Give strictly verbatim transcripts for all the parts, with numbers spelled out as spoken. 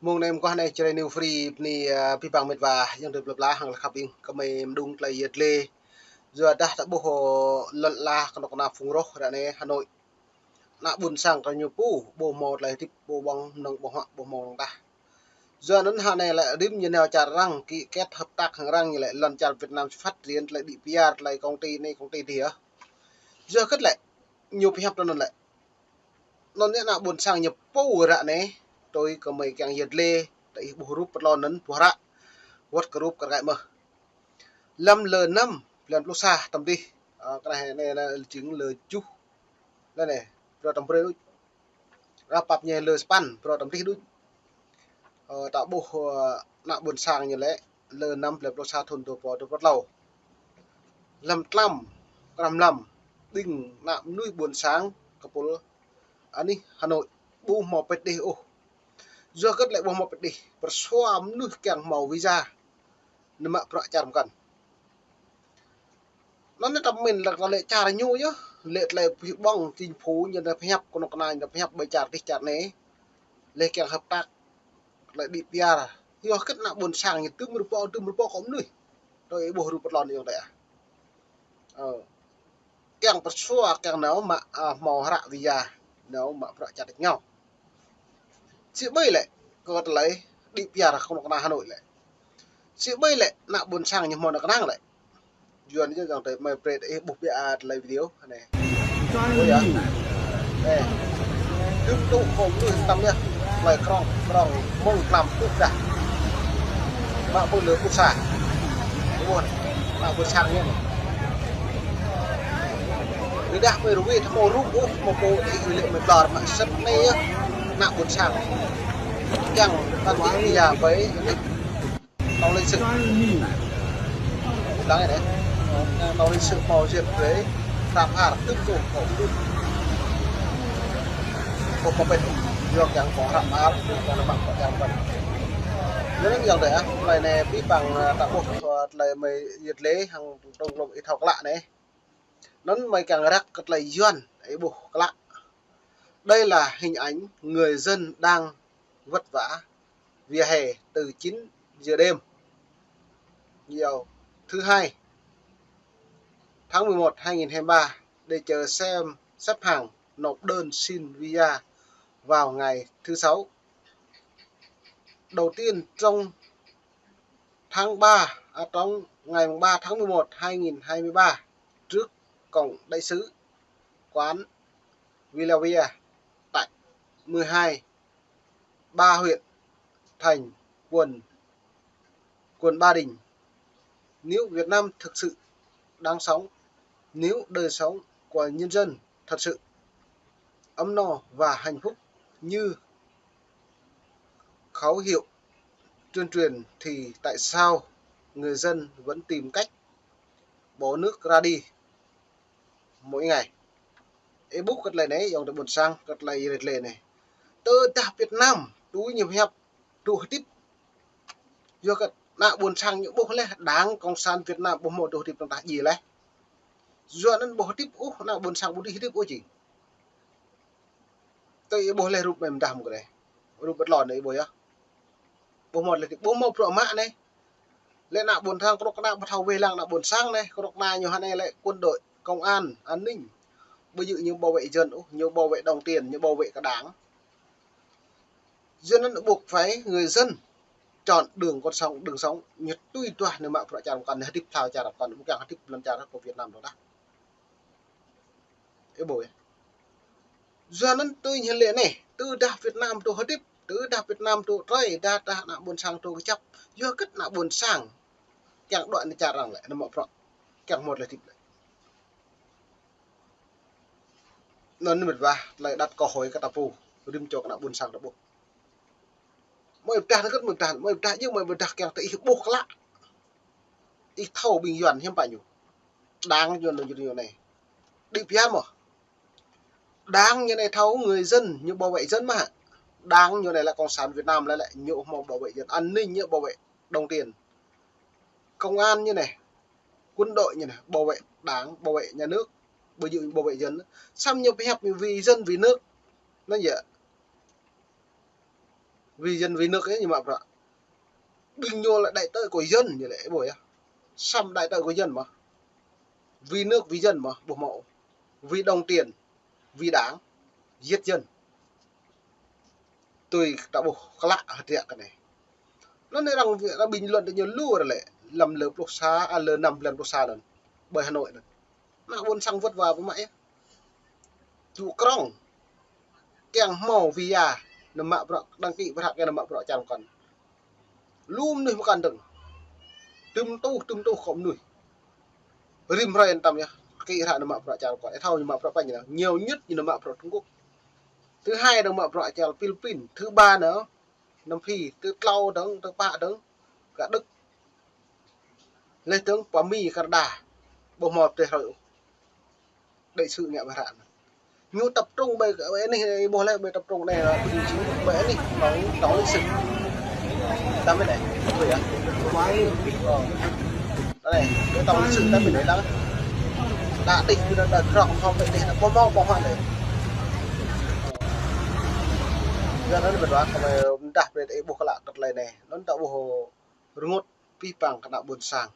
Mông anai mơguah anai Jrai New Free bơni, ơ, abih bang met wa ayŏng adơi plơi pla hăng lăk khăp ƀing gơmơi mơđung tơlơi yơh dlê. Yua dah ta ƀuh, ơ, lŏn ala kơnuk kơna phung rŏh ră anai Hà Nội. Ană ƀôn sang kơ ñu pô, ƀu hmâo tơlơi hơdip, ƀu ƀơ̆ng mơnơ̆ng ƀơ̆ng huă, ƀu hmâo mơnơ̆ng tah. Yua anŭn hă anai lĕ rĭm ñu nao čar arăng, ký kết hợp tác hăng arăng ñu lĕ lŏn čar Việt Nam phát triển tơlơi đĭ piar, tơlơi công ty anai, công ty adih yơh. Yua hơget lĕ, ñu pơhiăp tui anŭn lĕ. Anŭn yơh ană ƀôn sang ñu pô ră anai, tui gơmơi kiăng yơh dlê, tơ ih ƀuh rup pơtlon anŭn, ƀuh hră, wơ̆t kơ rup kơ rơkai mơh. Lăm lơ năm, blan pluh sa tơm adih, ơ, kơ anai anai, anai jing lơ tơjuh, lơ anai, brơi tơm brơi đôč. Ră pap ñu lơ sapăn, brơi tơm adih đôč. Ơ, ta ƀuh, ơ, ană ƀôn sang ñu lĕ, lơ năm blan pluh sa thun dua rơbâo dua pluh klâo. Lăm tlam, kram lăm, ƀing ană mơnuih ƀôn sang, kơpul anih Hà Nội, ƀu hmâo pĕt đih ôh. Yua hơget lĕ ƀu hmâo pĕt đih, pơsua mơnuih kiăng hmâo visa, nao mă bruă čar mơkăn. Anŭn yơh ta pơmĭn lĕ, lĕ čar ñu yơh, lĕ tơlơi pơhiăp ƀơ̆ng chính phủ ñu nao pơhiăp kơnuk kơna ñu nao pơhiăp ƀơi čar adih čar anai. Lĕ kiăng hợp tác, lĕ đĭ piar. Yua hơget ană ƀôn sang ñu tơm rơbâo, tơm rơbâo kơ mơnuih. Tui ih ƀuh rup pơtlon anai yơh tơ ah. Ơ. Kiăng pơsua, kiăng nao mă, ơ, hmâo hră visa, nao mă bruă čar đih ñu. Sĭ ƀơi lĕ, kơ tơlơi đĭ piar kơnuk kơna Hà Nội lĕ. Sĭ ƀơi lĕ, ană ƀôn sang ñu hmâo nao kơnang lĕ. Yua anŭn yơh gơmơi brơi ih ƀuh biă tơlơi video anai. Ơ yơh. Anai. Dŭm tŭ kơ mơnuih tăm yơh. Tơlơi krong, krong, mơ̆ng tlam tŭ dah. Mă pơ lơ pơsa. Ƀuh anai. Ană ƀôn sang ñu anai. Tơdah mơi rơwe thâo mơ̆ rup ôh, mơ̆ pô ih lĕ mơi ƀlŏr mă sĭt anai yơh. Ană ƀôn sang. Kiăng tăn tih ya ƀơi anai. Tàu lịch sử. Đang anai. Tàu lịch sử mơ̆ duyệt ƀơi. Hră mơar tŭ kơ kơ. Kơ kơ pĕt. Yua kiăng kơ hră mơar, kơ nao mă kơ čar mơkăn. Yua anŭn yơh tơ ah, tơlơi anai abih bang, ơ, ta ƀuh, ơ, tơlơi mơi yơh dlê hăng tơlơi ih thâo klă anai. Anŭn mơi kiăng răk kơ tơlơi Yuan, ih ƀuh klă. Đây là hình ảnh người dân đang vất vả vỉa hè từ chín giờ đêm. Nhiều. Thứ hai, tháng mười một hai nghìn hai mươi ba, để chờ xem xếp hàng nộp đơn xin visa vào ngày thứ sáu. Đầu tiên trong tháng ba, à, trong ngày mùng ba tháng mười một hai nghìn hai mươi ba, trước cổng đại sứ quán Villavia tại mười hai, ba huyện, thành, quận, quận Ba Đình. Nếu Việt Nam thực sự đáng sống, nếu đời sống của nhân dân thật sự ấm no và hạnh phúc như khẩu hiệu tuyên truyền thì tại sao người dân vẫn tìm cách bỏ nước ra đi mỗi ngày? Ih ƀuh kơ tơlơi anai, ayŏng adơi ƀôn sang, kơ tơlơi yơh dlê anai. Tơdah Việt Nam, tui ñu pơhiăp, tui hơdip. Yua kơ ană ƀôn sang ñu ƀuh lĕ, Đảng Cộng sản Việt Nam ƀu hmâo tui hơdip tơdah djai lĕ. Yua anŭn ƀu hơdip ôh, ană ƀôn sang ƀu dưi hơdip ôh jing. Tui ih ƀuh lĕ rup mơi mơdah mơ̆ng kơ anai. Rup pơtlon anai ih ƀuh yơh. Ƀu hmâo lĕ, ƀu hmâo bruă mă anai. Lĕ ană ƀôn sang kơnuk kơna ƀu thâo wai lăng ană ƀôn sang anai, kơnuk kơna ñu hă anai lĕ quân đội, công an, an ninh. Ƀu djơ̆ ñu bảo vệ dân ôh, ñu bảo vệ đồng tiền, ñu bảo vệ kơ Đảng. Yua anŭn buộc phải người dân chọn đường con sông, đường sống, ñu tui duah nao mă bruă čar mơkăn, hơdip hlao čar mơkăn, ƀu kiăng hơdip lŏn čar kơ Việt Nam dŏ dah. Ih ƀuh yơh. Yua anŭn tui ñu lĕ anai, tơdah Việt Nam tui hơdip, tơdah Việt Nam tui trơi, tơdah, tơdah ană ƀôn sang tui kơjăp, yua hơget ană ƀôn sang kiăng dŏ nao čar arăng lĕ, nao mă bruă, kiăng hmâo tơlơi hơdip lĕ. Anŭn met wa, tơlơi đăt kơ hơi kơ ta pô, rĭm čô kơ ană ƀôn sang ta ƀuh. Mơi pơdah tơ hơget mơi pơdah, mơi pơdah jing mơi pơdah kiăng tơ ih ƀuh klă. Ih thâo ƀing Yuan hiư̆m pă ñu. Đảng ñu anai, ñu anai. Đĭ piar mơ̆. Đảng ñu anai thâo người dân, ñu bảo vệ dân mơ̆. Đảng ñu anai lĕ Cộng sản Việt Nam lĕ, lĕ ñu hmâo bảo vệ dân. An ninh ñu bảo vệ đồng tiền. Công an ñu anai, quân đội ñu anai, bảo vệ Đảng, bảo vệ nhà nước, ƀu djơ̆ bảo vệ dân. Samơ̆ ñu pơhiăp ñu vì dân vì nước. Anŭn yơh. vì dân vì nước ấy, ñu mă bruă. Ƀing ñu lĕ đại tá của dân ñu lĕ, ƀuh yơh. Samơ̆ đại tá của dân mơ̆. Vì nước vì dân mơ̆, ƀuh mơ̆. Vì đồng tiền, vì đảng, giết dân. Tui ta ƀuh klă hơdră kơ anai. Anŭn arăng, arăng bình luận tơ ñu lu ră lĕ, lăm lơ pluh sa, a, lơ năm blan pluh sa anŭn. Ƀơi Hà Nội anŭn. Ană ƀôn sang vất vả pơmă yơh. Tŭ krong. Kiăng hmâo visa, nao mă bruă, đăng ký bruă kiăng nao mă bruă čar pơkŏn. Lu mơnuih pơkŏn dơ̆ng. Tŭm tuh, tŭm tuh kơ mơnuih. Rĭm hrơi tăm yơh, kơ hră nao mă bruă čar pơkŏn. Ih thâo ñu mă bruă pơ ñu nao. Nhiều nhất ñu nao mă bruă Trung Quốc. Thứ hai nao mă bruă čar Philippines. Thứ ba nao Nam Phi. Thứ tlâo dơ̆ng, thứ pă dơ̆ng, gah Đức. Laih dơ̆ng pơ Mi, Canada. Ƀuh hmâo tơlơi hrơi ôh. Đại sứ ngă ƀơi hră. Ñu tập trung ƀơi, ƀơi anih, ƀuh lĕ ƀơi tập trung anai là ƀing čih ƀơi anih, tổng, tổng lãnh sự. Tăm ƀơi anai, ƀuh yơh. Ơ. Anai, ƀơi tổng lãnh sự tăm ƀơi anai lăng. Đa đih, ƀơi đa krong, hmâo ƀơi đih, ƀuh hmâo, ƀuh hmâo anai. Yua anŭn ƀơi anai, kơ mơi mơdah brơi ih ƀuh klă kơ tơlơi anai. Anŭn ta ƀuh rơngot abih bang kơ ană ƀôn sang.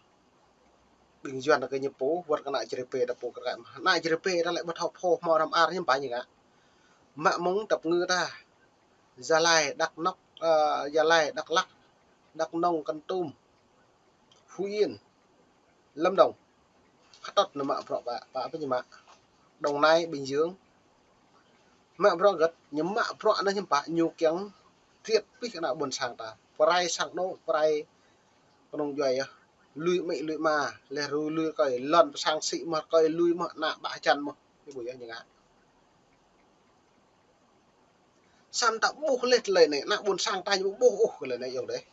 Ƀing Yuan kơ ñu pô, wơ̆t kơ ană Jrai Pê ta pô kơ kăi mơh. Ană Jrai Pê ta lĕ ƀu thâo pô hmâo răm ar hiư̆m pă ñu ngă. Mă mơ̆ng tơpă ngư ta. Gia Lai, Đắk Nông, ơ, Gia Lai, Đắk Lắk, Đắk Nông, Kon Tum, Phú Yên, Lâm Đồng. Khăt tơ̆t nao mă bruă pă, pă, pă ñu mă. Đồng Nai, Bình Dương. Mă bruă hơget, ñu mă bruă anŭn hiư̆m pă, ñu kiăng triệt pih ană ƀôn sang ta. Pơrai sang anŏ, pơrai kơnung djuai yơh. Lui amĭ, lui ama, laih lui rơkơi, lŏn pơ sang sĭ mơ̆, rơkơi lui mơ̆, ană ƀă hơjăn mơ̆. Ih ƀuh yơh ñu ngă. Samơ̆ ta ƀuh laih tơlơi anai, ană ƀôn sang ta ñu ƀu ƀuh ôh kơ tơlơi anai yơh dêh.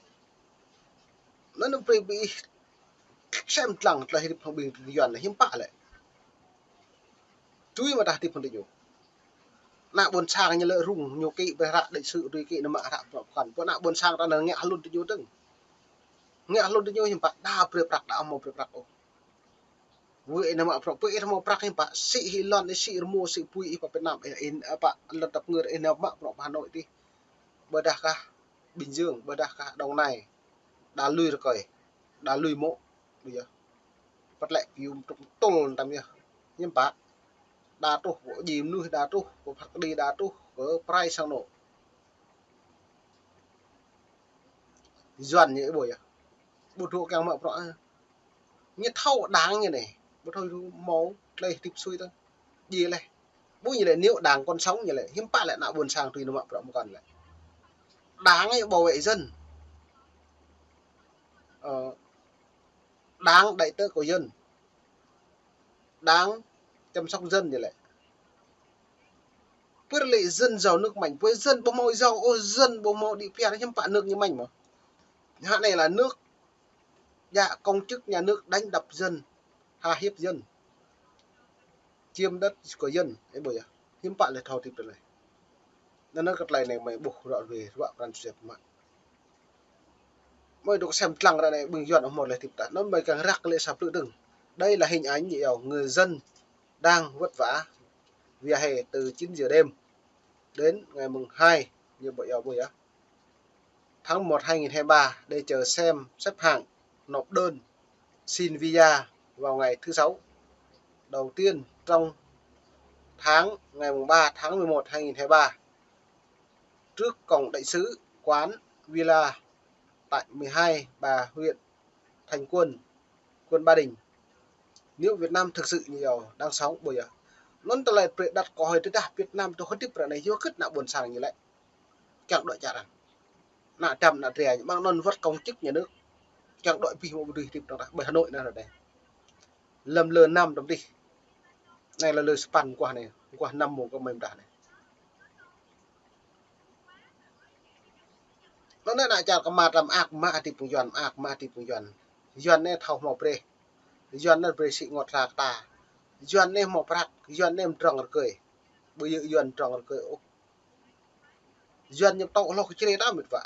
Anŭn brơi ƀing ih sem lăng tơlơi hơdip hăng ƀing Yuan anai hiư̆m pă lĕ. Tui mơ̆ ta hơdip hăng tơ ñu. Ană ƀôn sang ñu lĕ rŭng, ñu kĭ ƀơi hră đại sứ, tui kĭ nao mă hră bruă pơkŏn. Pơ ană ƀôn sang ta nao ngă hlŭn tơ ñu dơ̆ng. Ngă hlŭn tơ ñu hiư̆m pă, đa brơi prăk, đa hmâo brơi prăk ôh. Wơ̆t ih nao mă bruă, pơ ih hmâo prăk hiư̆m pă, sĭ hĭ lŏn, ih sĭ rơmô, sĭ apui ih pơ Việt Nam, ih, ih, pơ lŏn tơpă ngư, ih nao mă bruă pơ Hà Nội tih. Ƀôdah kah Bình Dương, ƀôdah kah Đồng Nai. Đa lui rơkơi, đa lui mô̆, ƀuh yơh. Pơtlĕ piu mơtrŭk tŭl tăm yơh. Hiư̆m pă. Đa truh, kơ djai mơnuih đa truh, kơ phat kơđi đa truh, kơ pơrai sang anŏ. Yuan ñu ih ƀuh yơh. Ƀu dŏ kiăng mă bruă. Ñu thâo đảng ñu anai. Ƀu thâo hmâo tơlơi hơdip sui tơ. Djai laih. Ƀuh ñu lĕ nếu đảng còn sống ñu lĕ. Hiư̆m pă lĕ ană ƀôn sang tui nao mă bruă pơkŏn lĕ. Đảng ấy bảo vệ dân. Ờ, đảng đại tá của dân. Đảng chăm sóc dân ñu lĕ. Pơ lĕ dân giàu nước mạnh, pơ dân ƀu hmâo giàu, ôh dân ƀu hmâo đĭ pia, hiư̆m pă nước ñu mănh mơ̆. Hă anai là nước, dạ, công chức nhà nước đánh đập dân, hà hiếp dân, chiếm đất của dân, ih ƀuh yơh. Hiư̆m pă lĕ thâo hơdip tơlơi. Anŭn kơ tơlơi anai mơi ƀuh rŏ ruai, rŏ pran sui mă. Mơi dŏ sem lăng ră anai ƀing Yuan ƀu hmâo tơlơi hơdip ta. Anŭn mơi kiăng răk lĕ sa blư̆ dơ̆ng. Đây là hình ảnh nhiều người dân đang vất vả vỉa hè từ chín giờ đêm đến ngày mùng hai, ñu ƀuh yơh, ƀuh yơh. Tháng một hai nghìn hai mươi ba, để chờ xem xếp hạng nộp đơn xin visa vào ngày thứ sáu đầu tiên trong tháng, ngày mùng ba tháng mười một hai nghìn hai mươi ba, trước cổng đại sứ quán Villa tại mười hai Bà Huyện, Thánh Quân, quận Ba Đình. Nếu Việt Nam thực sự như giàu đang sống, ƀuh yơh. Anŭn tơlơi prĕ đăt kơ hơi tơdah Việt Nam tơ hơdip ră anai yua hơget ană ƀôn sang ñu lĕ. Kiăng đuaĭ čar arăng. Ană dăm ană dra ñu ƀăng anŭn wơ̆t công chức nhà nước. Kiăng đuaĭ abih mơ̆ ƀu dưi hơdip dơ̆ng tah ƀơi Hà Nội anai ră anai. Lăm lơ năm tăm dih. Anai là lơ sapăn mơguah anai, mơguah năm mông kơ mơi mơdah anai. Anŭn anai ană čar kơ mă tăm ak mă hơdip ƀing Yuan, ak mă hơdip ƀing Yuan. Yuan anai thâo hmâo brơi. Yuan anai brơi sĭ ngŏt hra kơ ta. Yuan anai hmâo prăk, Yuan anai mơdrŏng rơkơi. Ƀu djơ̆ Yuan mơdrŏng rơkơi ôh. Yuan ñu tŏ hloh kơ črê ta mĕt wa.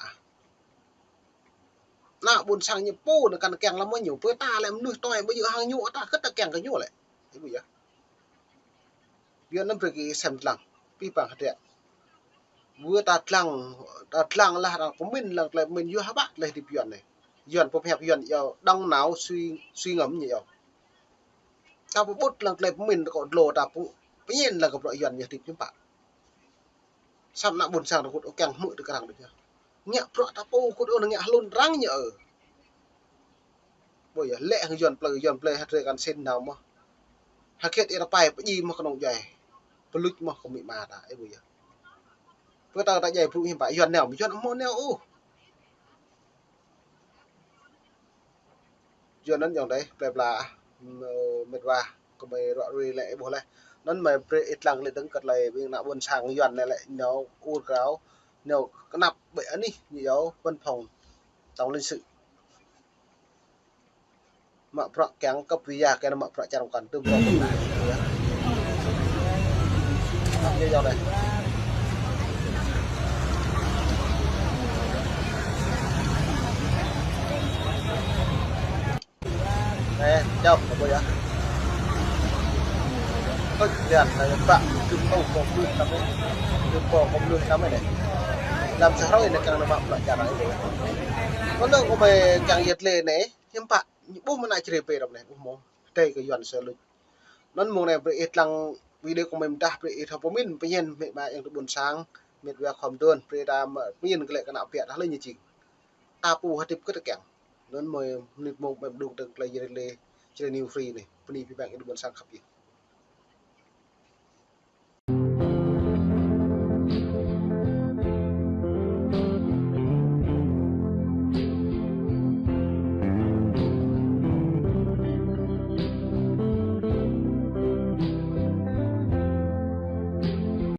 Ană ƀôn sang ñu pô nao kăn kiăng lăm mơ̆ ñu, pơ ta lĕ mơnuih tui ƀu djơ̆ hăng ñu, ta hơget ta kiăng kơ ñu lĕ. Ih ƀuh yơh. Yuan anŭn brơi kơ sem lăng, abih bang hơdră. Wơ ta lăng, ta lăng lah arăng pơmĭn lăng tơlơi pơmĭn yua hơbă tơlơi hơdip Yuan anai. Yuan pơhiăp Yuan iâu đơ̆ng nao sui, sui ngăm ñu iâu. Ta pơƀut lăng tơlơi pơmĭn kơ dlô ta pơñen lăng kơ bruă Yuan ñu hơdip hiư̆m pă. Samơ̆ ană ƀôn sang ta kơkuh ôh kiăng hmư̆ tơ kơ arăng đôč yơh. Ngă bruă ta pô kơkuh ôh ngă hlŭn arăng ñu ơ. Ƀu yơh, lĕ hăng Yuan plơi, Yuan plơi hơdrơi kăn sĭn nao mơ̆n. Hơget ia rơpai pơjing mơ̆n kơnung djuai. Pơluč mơ̆n kơ amĭ ama ta, ơ ƀu yơh. Pơtao ta djai brŭ hiư̆m pă, Yuan nao, Yuan hmâo nao ôh. Yua anŭn ayŏng adơi, plơi pla, ơ, mĕt wa, gơmơi ruai rui lĕ ƀuh laih. Anŭn mơi brơi ih lăng lĕ dơ̆ng kơ tơlơi ƀing ană ƀôn sang Yuan anai lĕ nao ur krao, nao kơnăp ƀơi anih ñu iâu văn phòng tổng lãnh sự. Mă bruă kiăng kơ pia kiăng mă bruă čar mơkăn tơm tơm. Ñu iâu laih. Ơ, čŏp, kơ ƀuh yơh. Tơl lian, tơl pă, tơm tơm kơ mơnuih tăm anai. Tơm kơ mơnuih tăm anai. Lăm sa hrơi anai kiăng nao mă bruă čar anai. Kơ anŭn kơ mơi kiăng yơh tơlơi anai, hiư̆m pă, ñu ƀuh mơ̆n ană Jrai pơ răm anai, ƀuh mơ̆n. Tơl kơ Yuan sơ luč. Anŭn mơ̆ng anai brơi ih lăng video kơ mơi mơdah brơi ih thâo pơmĭn, pơñen, mĕt wa ayŏng adơi ƀôn sang, mĕt wa khŏm dơ̆ng, brơi ta mă pơñen kơ lĕ kơ ană biă ta hlơi ñu jing. Ta pô hơdip kơ ta kiăng. Anŭn mơi mơnit mông mơi mơdung dơ̆ng tơlơi Jrai lĕ, Jrai New Free anai. Bơni abih bang ayŏng adơi ƀôn sang khăp yơh.